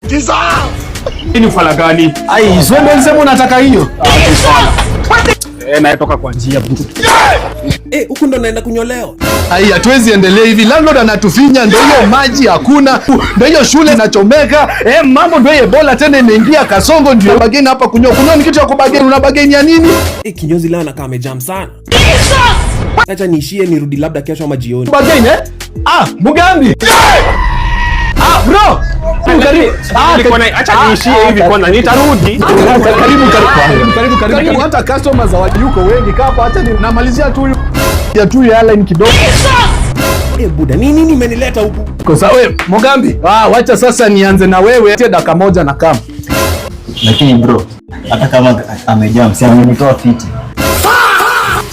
Hii ni ufala gani? Ai, sio ndio ulisema unataka hiyo? Eh, nayetoka kwa njia. Eh, huku ndo naenda kunyolewa. Ai, hatuwezi endelea hivi. Landlord anatufinya, ndio hiyo maji hakuna, ndio hiyo shule inachomeka. Eh, mambo ndio hiyo Ebola tena imeingia Kasongo, ndio bargain hapa kunyoa. Kunyoa ni kitu ya kubargain, una bargain ya nini? Eh, kinyozi leo anakaa amejam sana. Acha niishie nirudi labda kesho ama jioni. Bargain eh? Ah, Mugambi. Ah, bro. Karibu. Ah, Nilikuwa acha niishie hivi kwanza, nitarudi. Karibu, karibu, karibu, karibu, karibu. Hata customers hawayuko wengi. Kaa hapo, acha namalizia tu ya tu airline kidogo. Eh, buda, ni nini imenileta huku? Kwa sababu wewe Mugambi, ah, wacha sasa nianze na wewe. Tia dakika moja na kama. Lakini bro, hata kama amejam, si amenitoa fiti.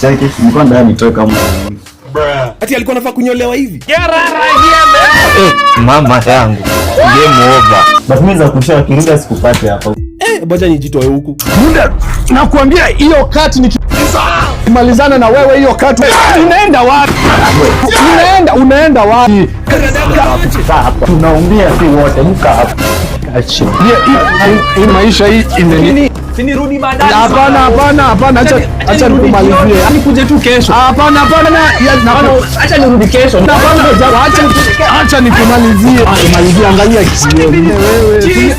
Cheki, nilikuwa ndani nitoe kama Ati alikuwa anafaa kunyolewa hivi? Eh, mama yangu. Game over. Basi mimi za kushoa kiruga sikupate hapa. Eh, wacha nijitoe huku. Muda nakuambia hiyo cut nikimalizana na wewe hiyo cut unaenda wapi? Unaenda wapi? Tunaumia si wote, mka hapa. Hii maisha hii imeni Sinirudi baadaye. Hapana, hapana, hapana, acha acha nikumalizie. Nikuje tu kesho. Hapana, hapana, Acha nirudi kesho. Hapana, acha nikumalizie. Malizia, angalia wewe.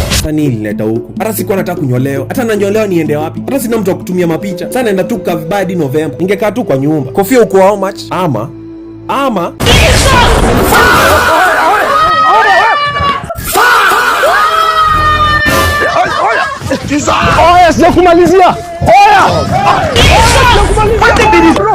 Sasa nini ilinileta huku? Hata sikuwa nataka kunyolewa. Hata nanyolewa niende wapi? Hata sina mtu wa kutumia mapicha. Sasa naenda tu kukaa vibaya hadi Novemba. Ningekaa tu kwa nyumba. Kofia uko how much? Ama Oya, sijakumalizia. Oya! Oya, sijakumalizia.